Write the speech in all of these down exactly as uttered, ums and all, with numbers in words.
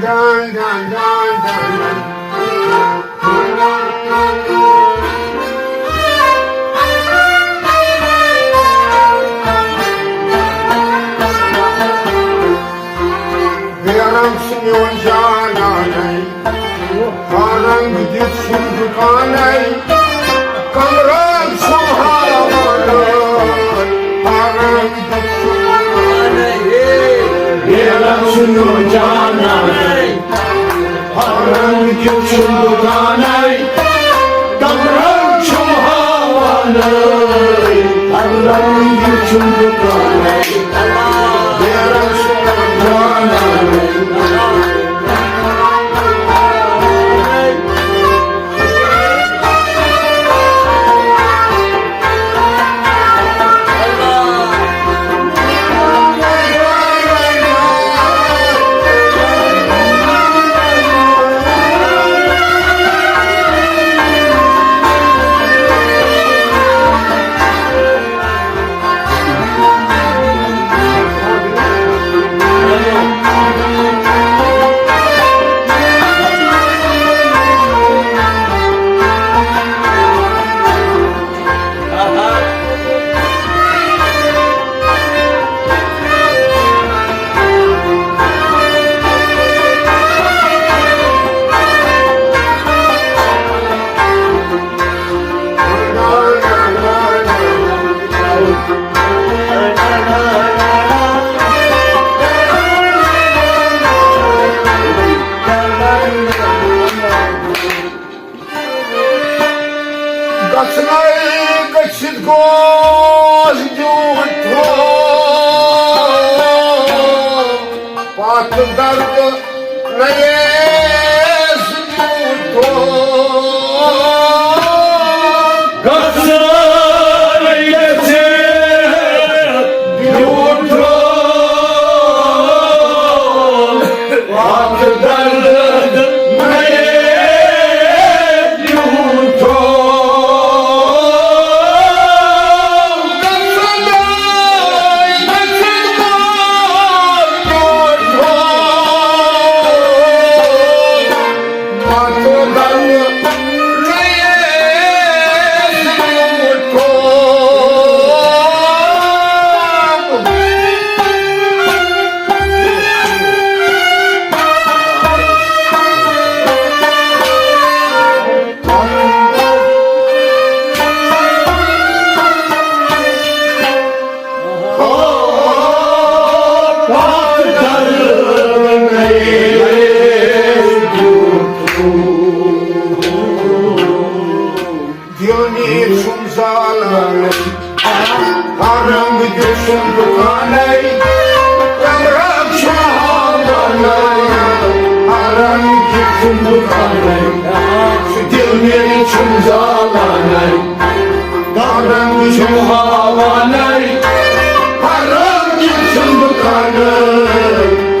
ڈان، ڈان، ڈان، ڈان، ڈان۔ بیرم چھُ میون جانانَے، رنگ دِتھ چھُم دُکانَے، کمرنگ چھُم ہاوانَے، رنگ دِتھ چھُم دُکانَے۔ بیرم چھُ میون جانانَے، رنگ دِتھ چھُم دُکانَے، کمرنگ چھُم ہاوانَے، رنگ دِتھ چھُم دُکانَے۔ گژھنَے گٔژھِتھ گوس دیُن ٹھوٚل، پَتھ درد نَیَس دیُن ٹھوٚل۔ گژھنَے گٔژھِتھ دیُن ٹھوٚل، پَتھ درد نَیَس دِل نیٖر چھُم زالان، ہر رنٛگ دیُتُم دُکانَے، کمرٕ چھُم ہاوانَے، ہر رنٛگ دیُتُم دُکانَے، سُہ دِل نیٖر چھُم زالانَے، کمرٕ چھُم ہاوانَے، ہر رنٛگ دیُتُم دُکانَے،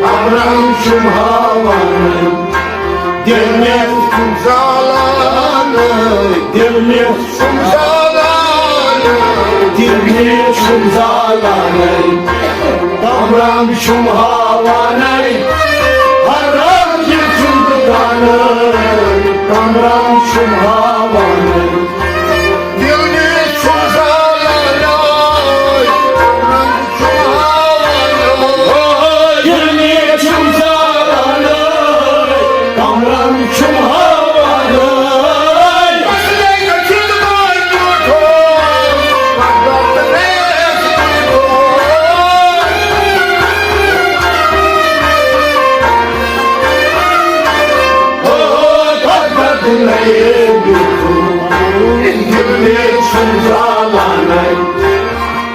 کمرٕ چھُم ہاوانَے۔ دِل نیٖر چھُم زالان، دِل نیٖر چھُم زالان، دِل نیٖر چھُم زالان۔ کمرنگ چھُم ہاوان، ہر رنگ چھُم دُکان، کمرنگ چھُم ہاوان۔ دِل نیٖر چھُم زالان، کمرنگ چھُم ہاوان۔ دِل نیٖر چھُم زالان، کمرنگ چھُم ہاوان۔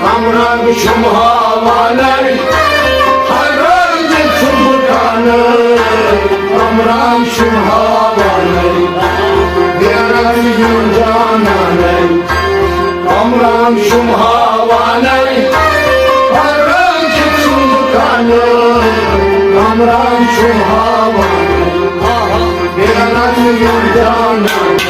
کمرنگ چھُم ہاوانَے، ہر رنٛگہٕ چھُم وُچھان۔ کمرنگ چھُم ہاوانَے، بیرنگ یُن جانانَے۔ کمرنگ چھُم ہاوانَے، ہر رنٛگہٕ چھُم وُچھان۔ کمرنگ چھُم ہاوانَے، بیرنگ یُن جانانَے۔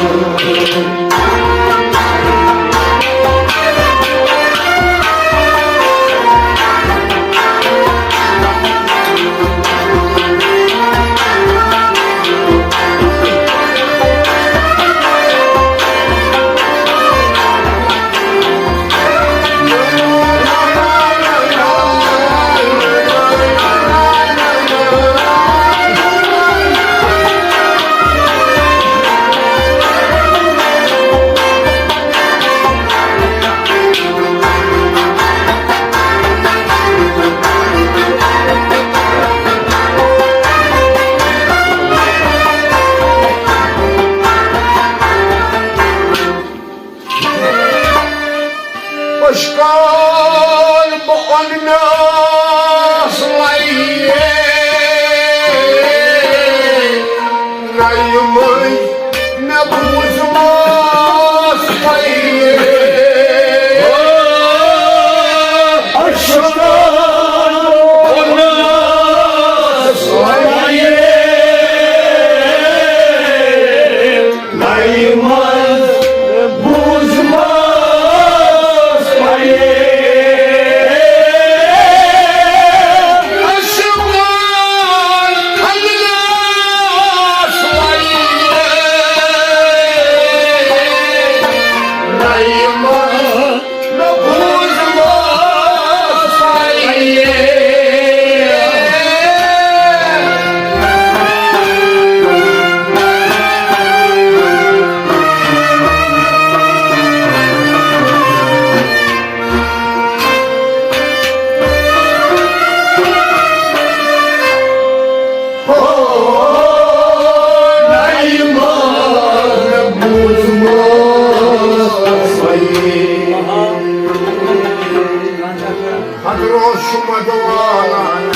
اوس شُمَد والان۔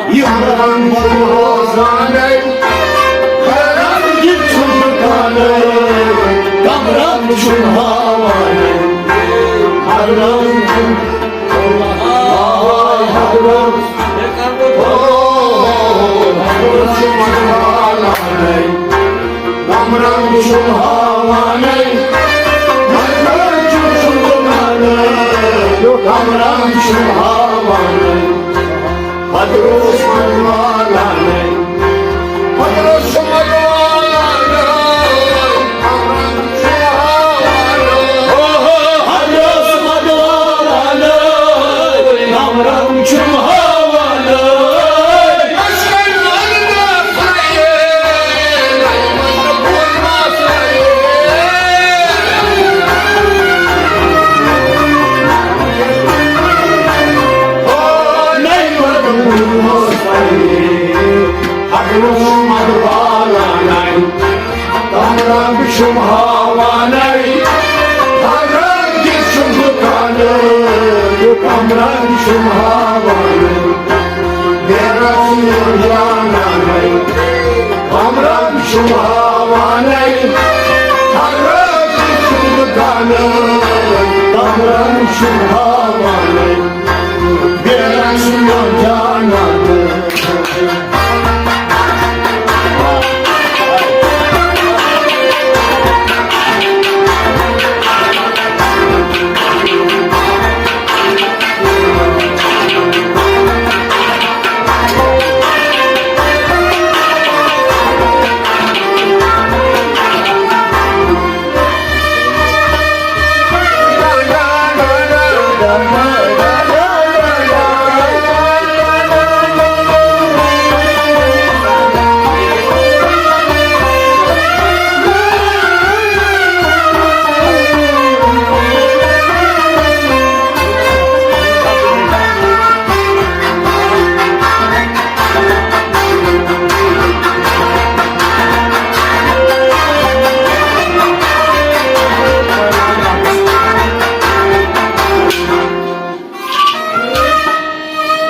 یہِ حرم چھُ روزانَے، حرم یہِ چھُ دُکانَے، کمرم چھُ ہاوانَے۔ حرم چھُ، آ، حرم، او، حرم چھُ مَد والانَے۔ کمرم چھُم ہاوانَے، مگر چھُم چھُم دُکانَے، کمرم چھُم ہاوانَے، حضرت چھُم والانَے، حضرت چھُم والانَے، کمرم چھُم ہاوانَے۔ اوہو، حضرت چھُم والانَے، کمرم چھُم ہاوانَے۔ کمرم چھُم ہاوانَے، حضرت چھُم دُکانَے، کمرم چھُم ہاوانَے۔ میرا سیون جانانَے، کمرم چھُم ہاوانَے، حضرت چھُم دُکانَے، کمرم چھُم ہاوانَے، میرا سیون جانانَے۔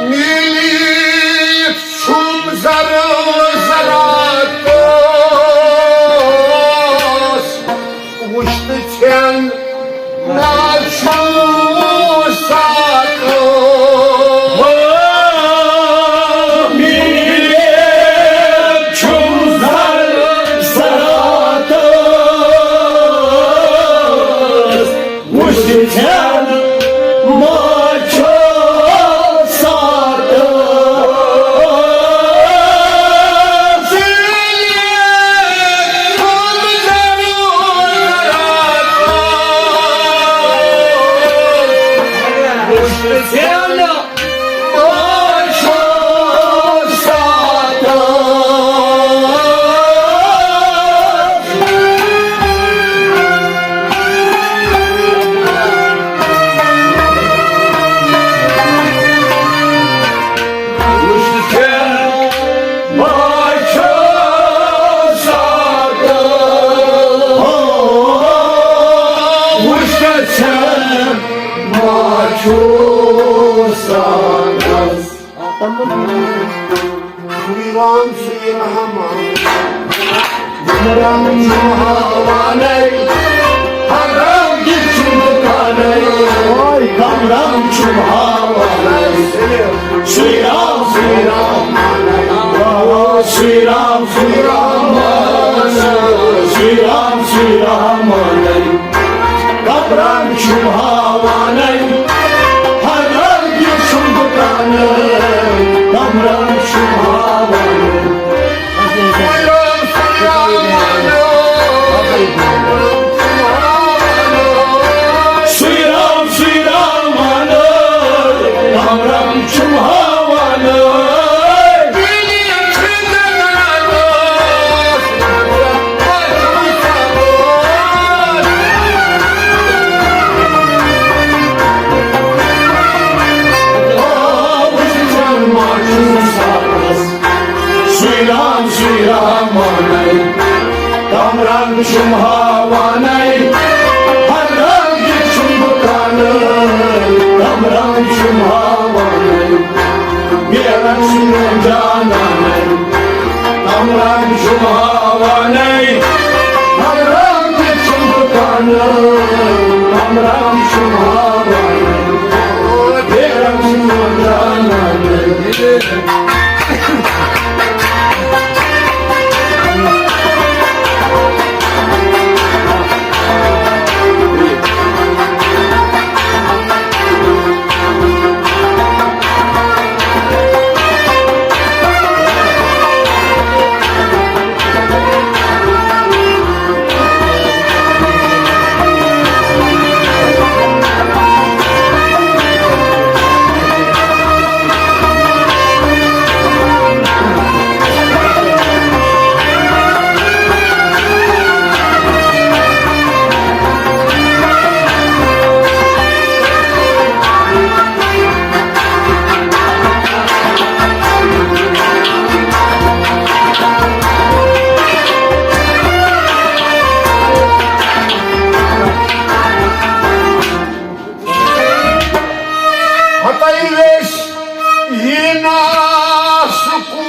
میٖلِتھ چھُم زرٕ زراتس، وُچھ تہٕ ژھٮ۪ن ما چھُم ساتس۔ میٖلِتھ چھُم زرٕ زراتس، وُچھ ژھٮ۪ن ما چھُ ساتس۔ وُچھ ژھٮ۪ن سُے رام، سُے رحمان۔ رام چھُم ہاوانَے، ہر رام کِس چھُم دُکانَے۔ کم رام چھُم ہاوانَے۔ سُے رام، سُے رام، سُے رام، سُے رام، سُے رام، سُے رام۔ کمرم چھُم ہاوانَے، حضرت یہِ چھُم دُکانَے، کمرم چھُم ہاوانَے۔ سُے رام، سُے رام، کمرم چھُم ہاوانَے۔ سُے رام، سُے رحمانَے، کمرم چھُم ہاوانَے، ہر رنٛگہِ چھُم بُکانَے، کمرم چھُم ہاوانَے۔ جانانَے، کمران چھُم ہاوانَے، کمران تہِ چھُم دُکانہٕ، کمران چھُم ہاوانَے، بیرم چھُم جانانَے۔ ہتائی ویس یی نا سکون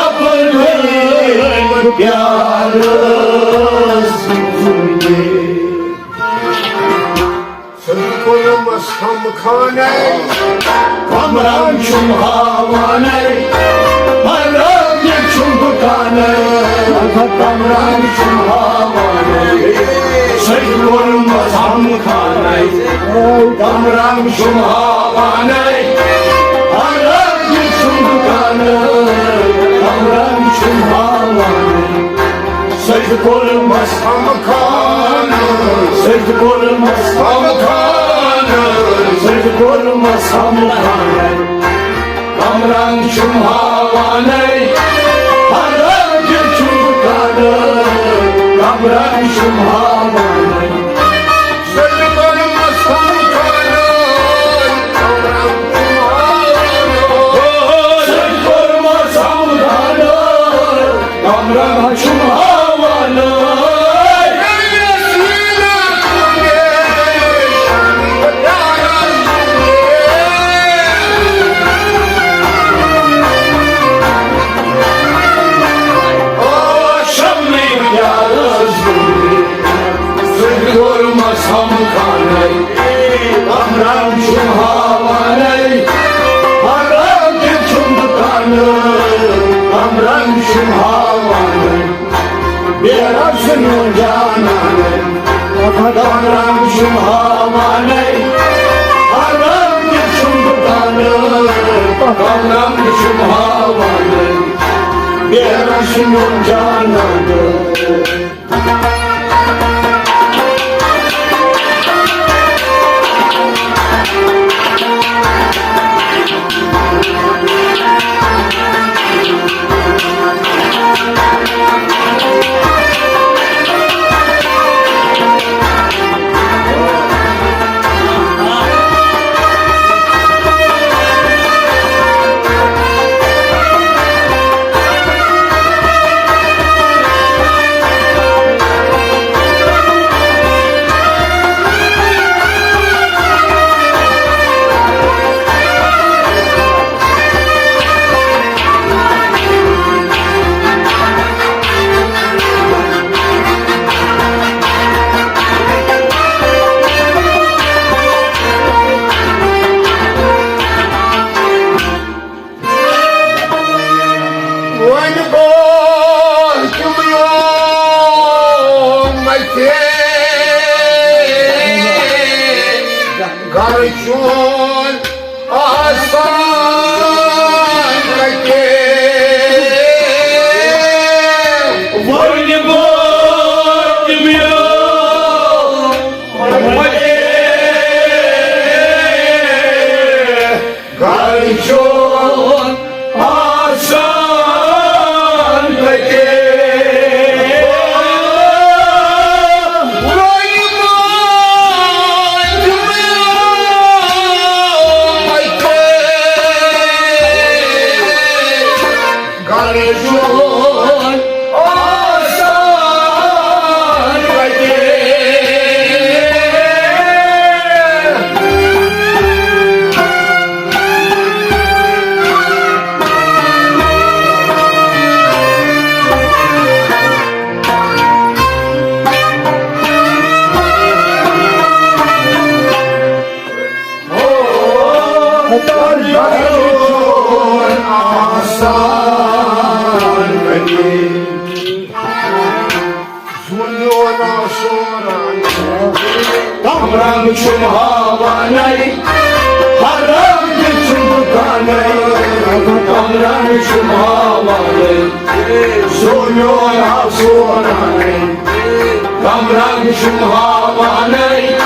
شپنُے بہٕ کیٛاہ روزُن۔ سُہ کوٚرمَس ہم خانَے، کمران چھُم ہاوانَے، پگاہ تہِ چھُم دُکانَے، کمران چھُم ہاوانَے۔ سُہ کوٚرمَس ہم خانَے، کمران چھُم ہاوانَے، پگاہ تہِ چھُم دُکانَے، کمران چھُم ہاوانَے۔ سجدٕ کوٚرمَس ہم خانَے، سجدٕ کوٚرمَس ہم خانَے، سجدٕ کوٚرمَس ہم خانَے۔ کمران چھُم ہاوانَے، پگاہ تہِ چھُم دُکانَے، کمران چھُم ہاوانَے۔ سجدٕ کوٚرمَس ہم خانَے، کمران چھُم ہاوانَے۔ سجدٕ کوٚرمَس ہم خانَے، کمران چھُم ہاوانَے۔ سُہ کوٚرمَس ہم خانَے، کمران چھُم ہاوانَے، پگاہ تہِ چھُم دُکانَے، کمران چھُم ہاوانَے۔ بیرم چھُم جانانَے، کمران چھُم ہاوانَے، پگاہ تہِ چھُم دُکانَے، کمران چھُم ہاوانَے۔ بیرم چھُم جانانَے۔ گرٕ چون آسان کتہِ؟ وۄنۍ ووت میون وقت۔ گرٕ چون آسان کتہِ؟ وۄنۍ ووت میون وقت۔ گرٕ چون آسان کتہِ؟ کمرنگ چھُم ہاوانَے، حرام تہِ چھُم دُکانَے۔ کمرنگ چھُم ہاوانَے، سُہ میون آسورانَے۔ کمرنگ چھُم ہاوانَے،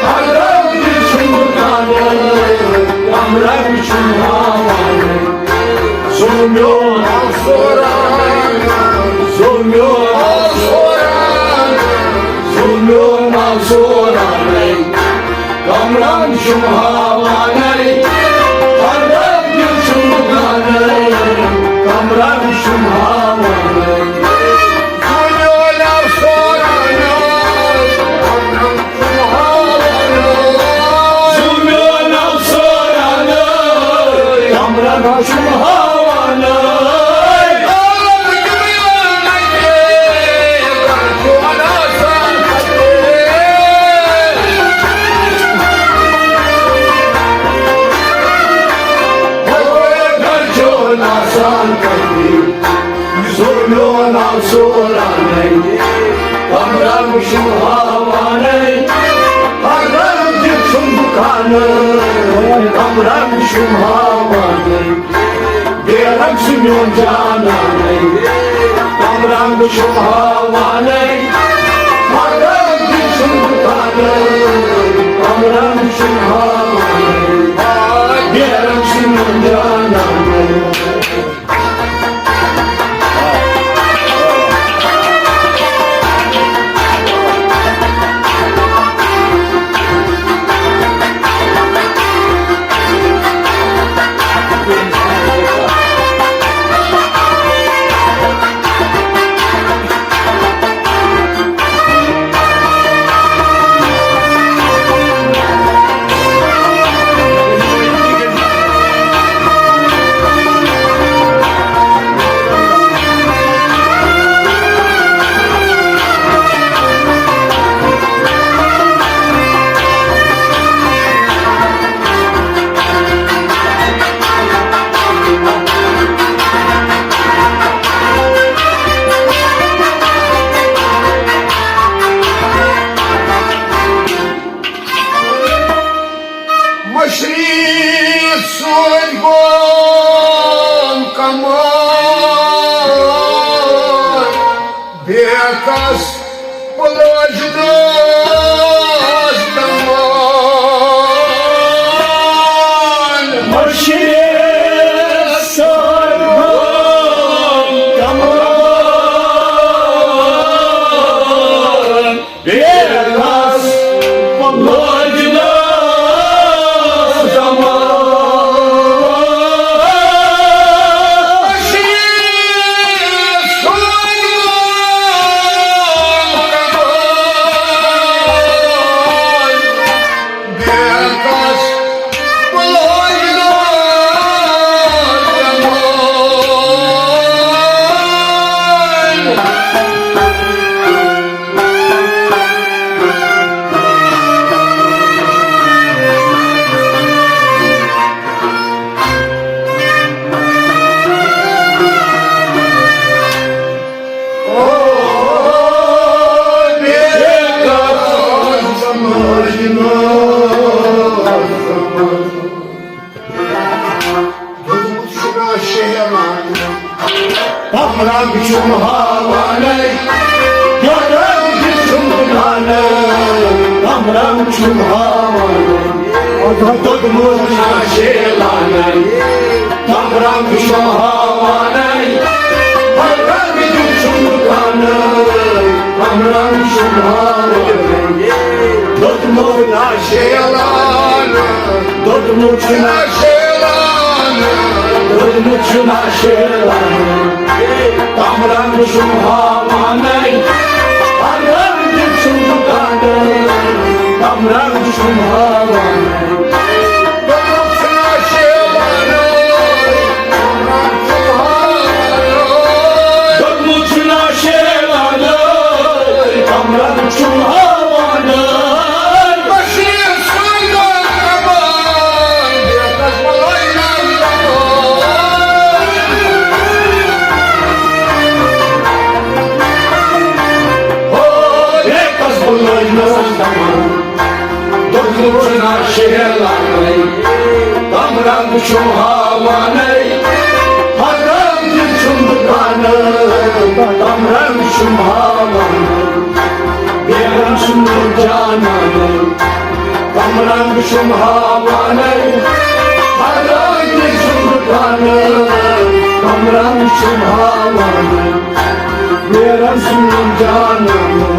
حرام تہِ چھُم دُکانَے۔ کمرنگ چھُم ہاوانَے، سُہ میون آسورانَے۔ سُہ میون آسورانَے، سُہ میون آسورانَے۔ کمرنگ چھُم ہاوانَے، حرام تہِ چھُم دُکانَے۔ کمرنگ چھُم ہاوانَے۔ آسان کتہِ؟ سُہ میون آسورانَے، کمرنگ چھُم ہاوانَے۔ حرام تہِ چھُم دُکانَے، کمرنگ چھُم ہاوانَے۔ بیرنگ چھُ میون جانانَے، کمرنگ چھُم ہاوانَے۔ حرام تہِ چھُم دُکانَے، کمرنگ چھُم ہاوانَے۔ بیرنگ چھُ میون جانانَے۔ مشرق سۭتۍ گوٚم کمٲے، بیکس پلوجنس دمان۔ مشرق سۭتۍ گوٚم کمٲے، بیکس پلوجنس دمان۔ رنگ چھُم ہاوان، دوٚدمُت چھُنا شیلانَے۔ کم رنگ چھُم ہاوانَے، رنگ دیُت چھُم دُکانَے۔ کم رنگ چھُم ہاوانَے، دوٚدمُت چھُنا شیلان، دوٚدمُت چھُنا شیلان، دوٚدمُت چھُنا شیلان۔ کم رنگ چھُم ہاوانَے، ہر رنگ چھُم دُکانَے۔ کم رنگ چھُم ہاوانَے، دوٚدمُت چھُنا شیلانَے۔ دوٚدمُت چھُنا شیلانَے، کم رنگ چھُم ہاوانَے۔ بشیر سُنٛد رحمان، بیکس بُلٲے نہٕ زمان۔ ہو، بیکس بُلٲے نہٕ زمان۔ دوٚدمُت چھُنا شیلانَے، کم رنگ چھُم ہاوانَے۔ ہر رنگ چھُم دُکانَے، کم رنگ چھُم ہاوانَے۔ بیرم چھُم جانانَے، کم رنگ چھُم ہاوانَے۔ ہر رنگ چھُم دُکانَے، کم رنگ چھُم ہاوانَے۔ بیرم چھُم جانانَے۔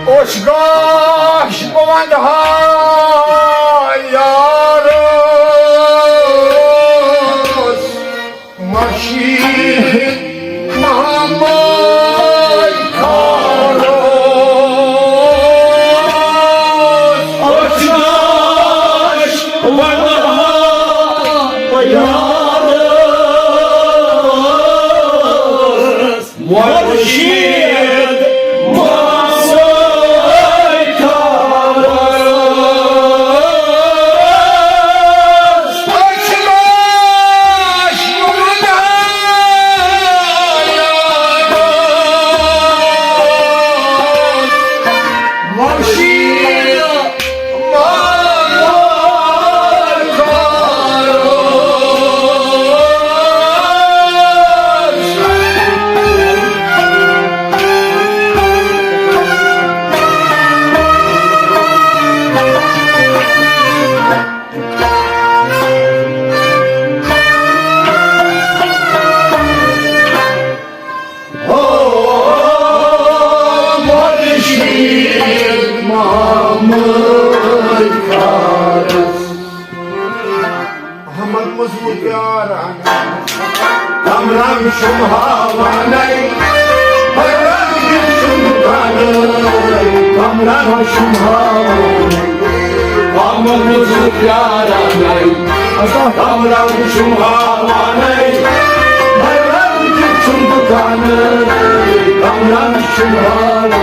اوش گاش بہٕ ونہٕ ہا یارس، مرشید محمد خاروس۔ اوش گاش بہٕ ونہٕ ہا یارس، مرشد ماسوی کارس۔ مرشد ہو مرشد محمد فارس۔ احمد مزور پیاران۔ کم رنگ چھُم ہاوانَے، ہر رنگ چھُم دُکانَے۔ کم رنگ چھُم ہاوانَے، احمد مزور پیارانَے۔ کم رنگ چھُم ہاوانَے، ہر رنگ چھُم دُکانَے۔ کم رنگ چھُم ہاوانَے۔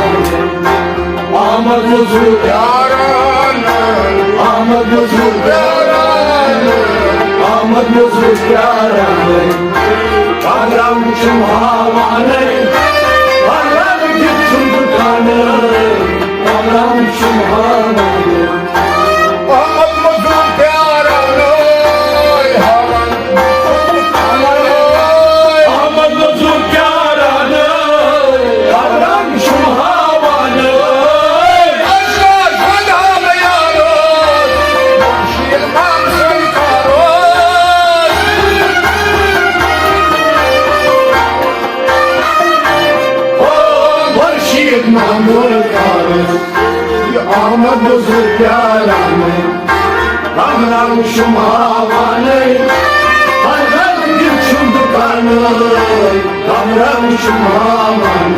احمد مزور پیاران، احمد مزور پیاران، احمد مزور پیاران۔ کم رنگ چھُم ہاوانَے، ہر رنگ چھُم دُکانَے۔ کم رنگ چھُم ہاوانَے۔ احمد مزور پیاران، ہاوان احمد مزور پیاران، کم رنگ چھُم ہاوانَے۔ اجلاس ودان یارو، خورشید محمد کارو۔ او خورشید محمد کارو، یہِ احمد مزور پیاران۔ کم رنگ چھُم ہاوانَے، کمرہ وٕچھ مامن،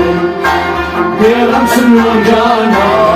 بیرم سُنٛد جانا۔